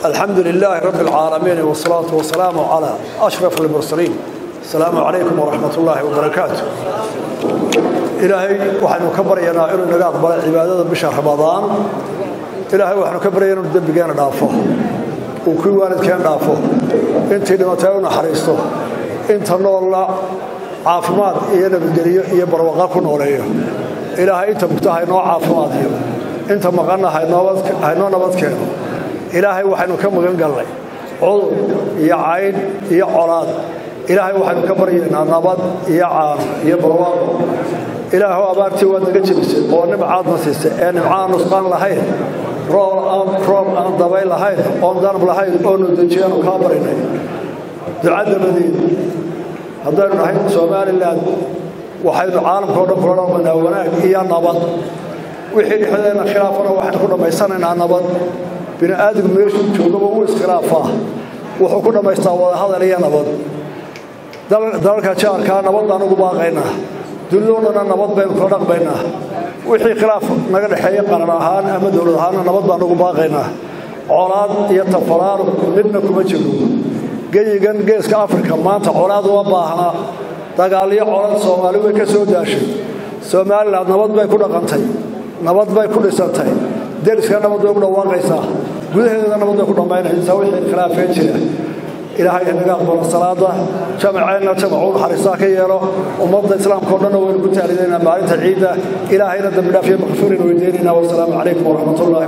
الحمد لله رب العالمين والصلاة والسلام على أشرف المرسلين. السلام عليكم ورحمة الله وبركاته. إلهي waxaynu ka baryanaa inuu naga aqbalo cibaadada bisha Ramadaan. Ilaahay waxaanu ka baryaynaa inuu dambigeena dhaafo, uu kuwii waalidkeen dhaafo, intii dhimatay u naxariisto, inta noolla caafimaad iyo nabadgelyo iyo barwaaqo ku nooleeyo. Ilaahay inta mugta haynoo caafimaadiyo, inta maqanna haynoo nabad keeno. Ilaahay waxaynu ka magan galnay cudur iyo cayn iyo colaad. Ilaahay waxaynu ka baryaynaa nabad iyo caano iyo barwaaqo. Ilaahow abaartii waad naga jebisay oo nimcaadna siisay ee nimcaan nusqaan lahayn, roob aan dabay lahayn oon danab lahayn oonu dejiyaanu kaa barinay. Duca dabadeed, haddaynu nahay Somalilan, waxaynu caalamka o dhan kula dhaqmaynaa wanaag iyo nabad. Wixii dhexdeena khilaafana waxaynu ku dhammaysanaynaa nabad. Bini aadamku meeshuu joogaba wuu iskhilaafaa, wuxuu ku dhammaystaa wadahadal iyo nabad. Dalalka jaarkaa nabad baan ugu baaqaynaa, dunidoo dhanna nabad baynu kula dhaqmaynaa. Wixii khilaaf naga dhexeeya qaran ahaan ama dowlad ahaanna nabad baan ugu baaqaynaa. Colaad iyo tafaraaruq midna kuma jiro. Geyigan Geeska Afrika maanta colaad uma baahnaa. Dagaalyo colaad Soomaali way ka soo daashay. Somalilan nabad bay ku dhaqantay, nabad bay ku dhisantay, deriska nabad bay ugu dhawaaqaysaa, gudaheedana nabad bay ku dhammaynaysaa wixii khilaafee jira. Ilaahay inaga aqbalo salaada, jamaceenna jamacu naxariistaa ka yeelo. Ummadda islaamka o dhanna waynu ku taalidaynaa maalinta ciidda. Ilaahayna dambi dhaaf iyo makfurin weydiinaynaa. Wasalaamu calaykum waraxmatullahi.